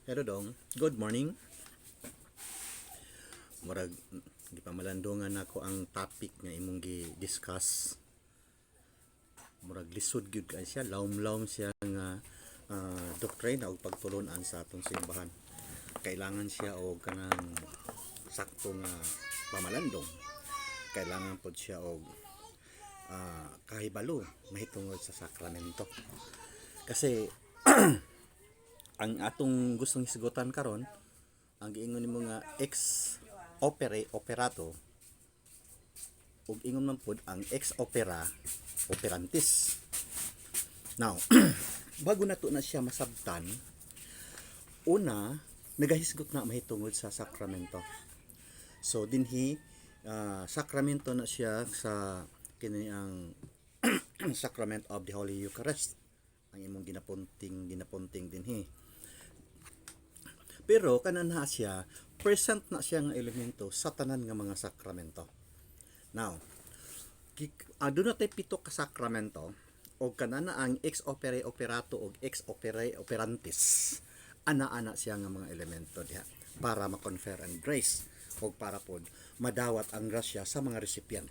Hello dong, good morning. Murag gipamalandungan nako ang topic nga imong gi-discuss. Murag lisod gyud kay siya, lawom-lawom siya nga doktrina og pagtulon-an sa atong simbahan. Kailangan siya og kanang sakto nga pamalandong. Kailangan pod siya og kahibalo mahitungod sa sakramento. Kasi ang atong gustong hisgutan karon, ang giingon nimo nga ex opere operato ug ingon man pod ang ex opera operantis. Now, bago nato na siya masabtan, una nagahisgot na mahitungod sa sakramento. So dinhi sakramento na siya sa kini ang sacrament of the Holy Eucharist ang imong ginapunting ginapunting dinhi. Pero kanan na siya, present na siya nga elemento sa tanan nga mga sakramento. Now, aduna tay pito ka sakramento og kanana ang ex opere operato og ex opere operantis. Ana-ana siya nga mga elemento diha para ma-confer ang grace og para pod madawat ang grasya sa mga recipient.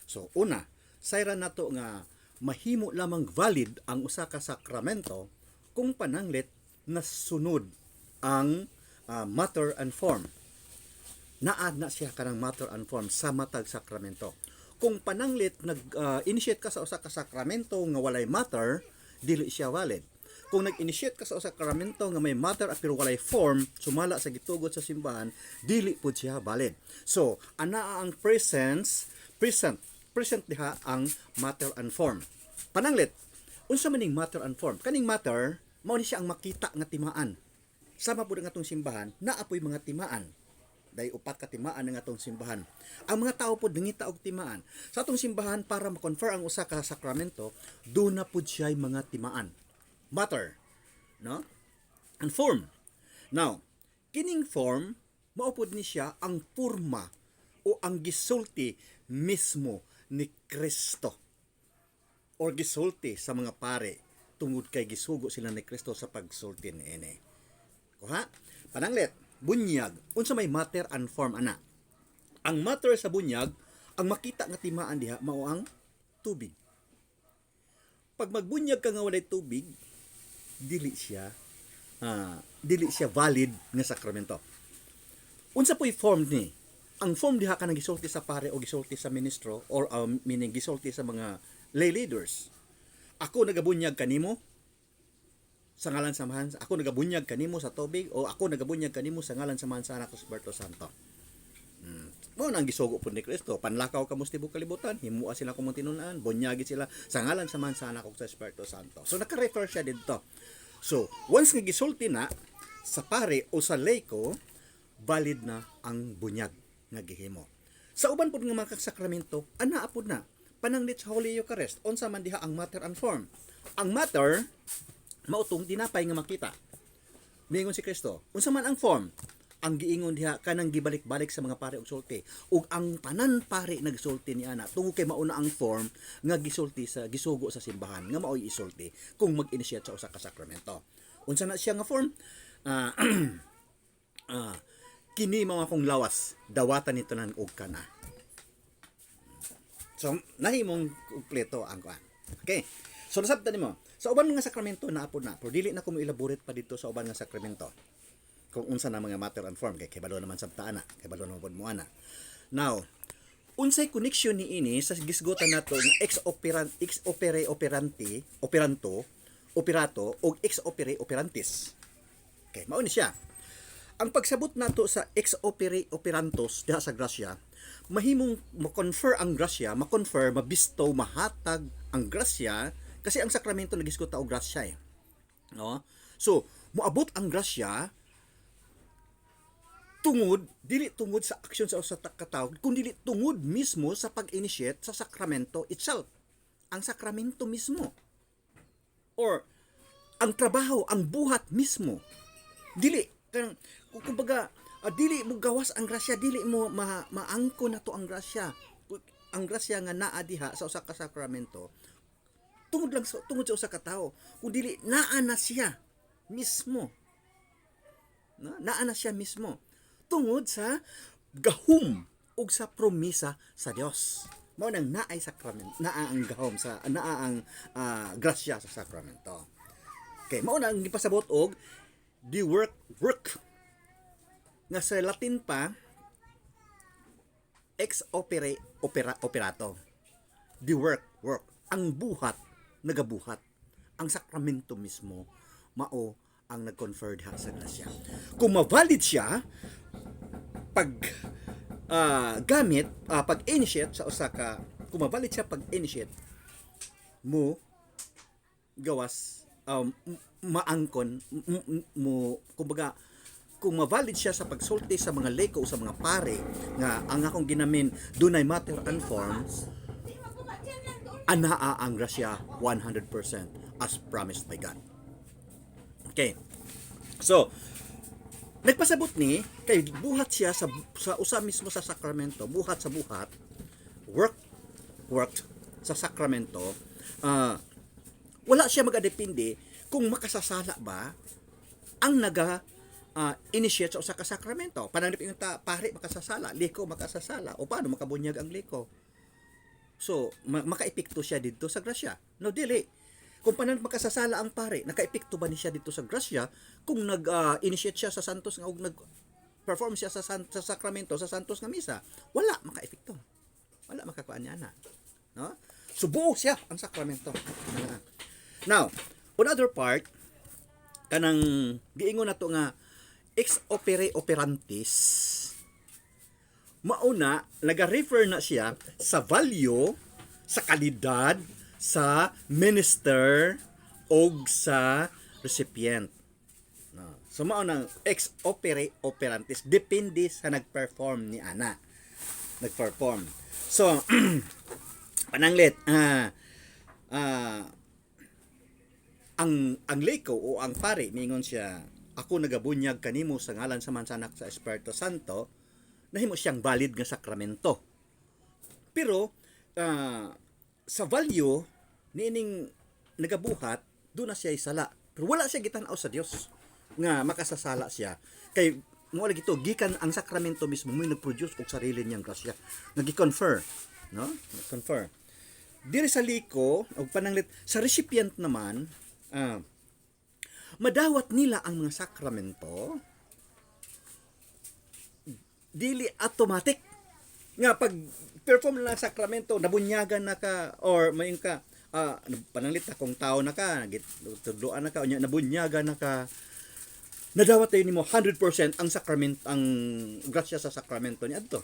So una, sayran nato nga mahimo lamang valid ang usa ka sakramento kung pananglit nasunod ang matter and form. Naa na siya kanang matter and form sa matag sakramento. Kung pananglit nag-initiate ka sa usa ka sakramento nga walay matter, dili siya valid. Kung nag-initiate ka sa usa ka sakramento nga may matter pero walay form, sumala sa gitugot sa simbahan, dili pud siya valid. So, anaa ang presence, present, present diha ang matter and form. Pananglit, unsa man ning matter and form? Kaning matter, mao ni siya ang makita nga timaan. Sama pud ang atong simbahan, naa poy mga timaan. Day upat ka timaan ang atong simbahan. Ang mga tao pod nangita og timaan. Sa atong simbahan, para ma-confer ang usa ka sakramento, duna pud siya mga timaan. Matter, no? And form. Now, kining form mao pud ni siya ang porma o ang gisulti mismo ni Kristo or gisulti sa mga pare tungod kay gisugo sila ni Kristo sa pagsulti niini. Kuha? Pananglit, bunyag. Unsa may matter and form ana? Ang matter sa bunyag, ang makita nga timaan diha mao ang tubig. Pag magbunyag ka nga walay tubig, dili siya valid nga sakramento. Unsa po'y form ni? Ang form diha kanang gisulti sa pare o gisulti sa ministro or meaning gisulti sa mga lay leaders. Ako nagabunyag kanimo sa ngalan sa Amahan, ako nagabunyag kanimo sa tubig o ako nagabunyag kanimo sa ngalan sa Amahan, sa Anak, sa Espiritu Santo. Mao nang gisugo pud ni Kristo. Panlakaw kamo sa tibuok kalibutan, himua sila akong tinun-an, bunyagi sila sa ngalan sa Amahan, sa Anak ug sa Espiritu Santo. So naka-refer siya didto. So, once nga gisulti na sa pare o sa layko, valid na ang bunyag nga gihimo. Sa uban pud nga mga sakramento, ana pud na. Pananglit sa Holy Eucharist, unsa man diha ang matter and form? Ang matter mao tong tinapay nga makita. Miingon si Kristo, unsa man ang form? Ang giingon diha kanang gibalik-balik sa mga pare og sulti. Ug ang tanan pare nagsulti ni ana tungod kay mauna ang form nga gisulti sa gisugo sa simbahan nga maoy isulti kung mag-initiate sa usa ka sakramento. Unsa na siya nga form? Kini mao akong lawas, dawatan ni tanan og kana. So, nahimong kumpleto ang kuan. Okay. So, nasabtan nimo. Sa uban nga sakramento naa pod na, pero dili na ko mo elaborate pa dito sa uban nga sakramento. Kung unsa na mga matter and form kay kabalo naman sabta ana, kabalo naman pod mo ana. Now, unsay connection ni ini sa gisgutan nato nga ex opere operanti, operanto, operato og ex opere operantis? Okay, mao ni siya. Ang pagsabot nato sa ex opere operantos diha sa grasya, mahimong ma-confer ang grasya, ma-confer, ma-bestow, mahatag ang grasya kasi ang sakramento nagisgot og grasya eh. No? So, moabot ang grasya tungod dili tungod sa aksyon sa usa ka tawo kun dili tungod mismo sa pag-initiate sa sakramento itself. Ang sakramento mismo. Or ang trabaho, ang buhat mismo. Dili kanang kumbaga dili mo gawas ang grasya, dili mo maangko na to ang grasya. Ang grasya nga naa diha sa usa ka sakramento tungod lang sa tungod sa usa ka tawo, kun dili naa na siya mismo. No? Naa na siya mismo. Tungod sa gahum ug sa promisa sa Dios. Mao nang naay sakrament, naa ang gahom sa naa ang grasya sa sakramento. Okay, mao na ang gipasabot og the work work nga sa Latin pa, ex opere opera operato. The work work. Ang buhat nagabuhat. Ang sakramento mismo mao ang nag-confer diha sa grasya. Kung ma-valid siya pag gamit, pag initiate sa usa ka, kung ma-valid siya pag initiate mo gawas, maangkon mo, kumbaga kung ma-valid siya sa pagsulti sa mga leko o sa mga pare nga ang akong ginamin dunay matter and form, anaa ang grasya 100% as promised by God. Okay. So, nagpasabot ni kay buhat siya sa usa mismo sa sakramento, buhat sa buhat, work worked sa sakramento, wala siya magadepende kung makasasala ba ang naga initiate sa usa ka sakramento. Pananip yung ta, pare makasasala, liko makasasala, o paano makabunyag ang liko? So, makaepekto siya didto sa grasya? No, dili. Kung paano makasasala ang pare, nakaepekto ba ni siya didto sa grasya kung nag-initiate siya sa Santos nga og nag-perform siya sa sakramento sa Santos nga misa? Wala makaepekto. Wala makakuan niya na. No? So buo siya ang sakramento. Now, on other part, kanang giingon nato nga ex opere operantis, mauna naga-refer na siya sa value, sa kalidad sa minister og sa recipient. No. So mao nang ex opere operantis, depende sa nag-perform ni ana. Nag-perform. So pananglit ang leko o ang pare mingon siya, "Ako nagabunyag kanimo sa ngalan sa Amahan, sa Anak, sa Espiritu Santo," nahimo siyang valid nga sakramento. Pero sa value niining nagabuhat, doon na siya sala. Pero wala siya gitan-aw sa Dios nga makasasala siya. Kay mo lagi to gikan ang sakramento mismo mo nag-produce og sarili niyang grasya. Nagi-confer, no? Nag-confer. Diri sa liko og pananglit sa recipient naman, madawat nila ang mga sakramento, dili automatic nga pag perform lang sakramento nabunyagan na ka or mayin ka, pananglit na kung tao na ka, tudloan na ka, unya nabunyagan na ka, nadawat tayo nimo 100% ang sakrament, ang grasya sa sakramento ni adto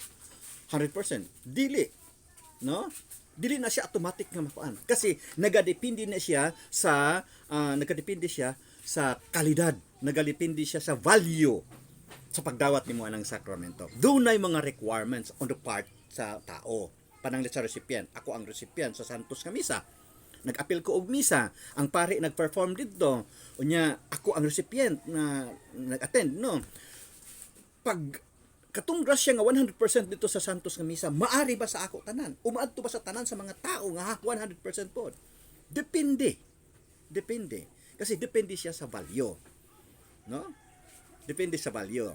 100%. Dili, no? Dili na siya automatic nga makuan kasi nagadepende siya sa kalidad, nagadepende siya sa value sa pagdawat nimo anang sakramento. Dunay mga requirements on the part sa tao. Pananglit sa recipient. Ako ang recipient sa Santos nga misa. Nag-apil ko og misa. Ang pare nag-perform didto. Unya ako ang recipient na nag-attend, no? Pag katong grasya nga 100% didto sa Santos nga misa, maari ba sa ako tanan? Umaadto ba sa tanan sa mga tao nga 100% pod? Depende. Depende. Kasi depende siya sa value. No? Depende sa value.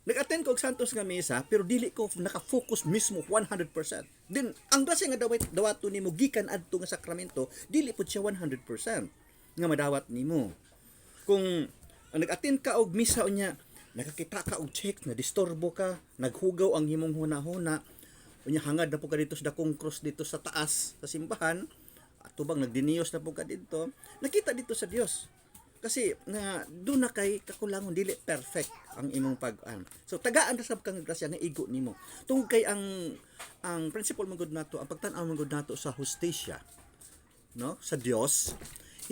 Nag-attend ko og Santos nga misa pero dili ko naka-focus mismo 100%. Din ang grasya nga dawat dawato nimo gikan adto nga sakramento, dili pud siya 100% nga madawat nimo. Kung nag-attend ka og misa unya nakakita ka og check na disturbo ka, naghugaw ang imong huna-huna, unya hangad na po ka didto sa dakong cross didto sa taas sa simbahan, atubang nagdiniyos na po ka didto, nakita didto sa Dios. Kasi nga doon na kay kakulangon, dili perfect ang imong pag. So tagaan ra sab kang grasya nga igo nimo. Tungod kay ang principle man gud nato, ang pagtan-aw man gud nato sa hustisya, no, sa Dios,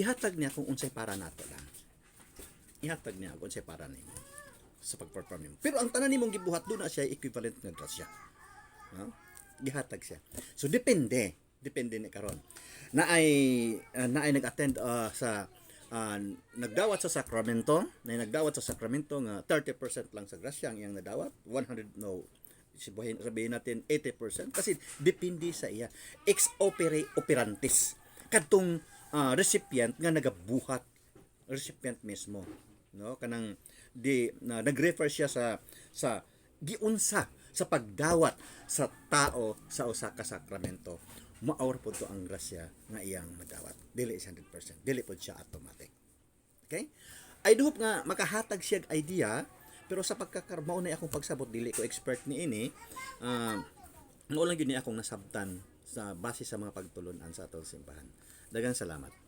ihatag niya kung unsay para nato lang. Ihatag niya kung unsay para nimo sa pag-perform nimo. Pero ang tanan nimong gibuhat, doon na siya equivalent nga grasya. No? Gihatag siya. So depende, depende ni karon. Na ay nag-attend sa nagdawat sa sakramento, na nagdawat sa sakramento nga 30% lang sa grasya ang iyang nadawat, 100, no, sabihin, sabihin natin 80% kasi depende sa iya ex opere operantis kadtong recipient nga nagabuhat. recipient mismo, no? Kanang di na nag-refer siya sa giunsa sa pagdawat sa tao sa usa ka sakramento, mao ra pud to ang grasya nga iyang madawat. Dili siya 100%, dili pud siya automatic. Okay, I do hope nga makahatag siya og idea, pero sa pagkakarmao na akong pagsabot, dili ko expert niini. Mao lang gyud ni akong nasabtan sa base sa mga pagtulunan sa atong simbahan. Daghang salamat.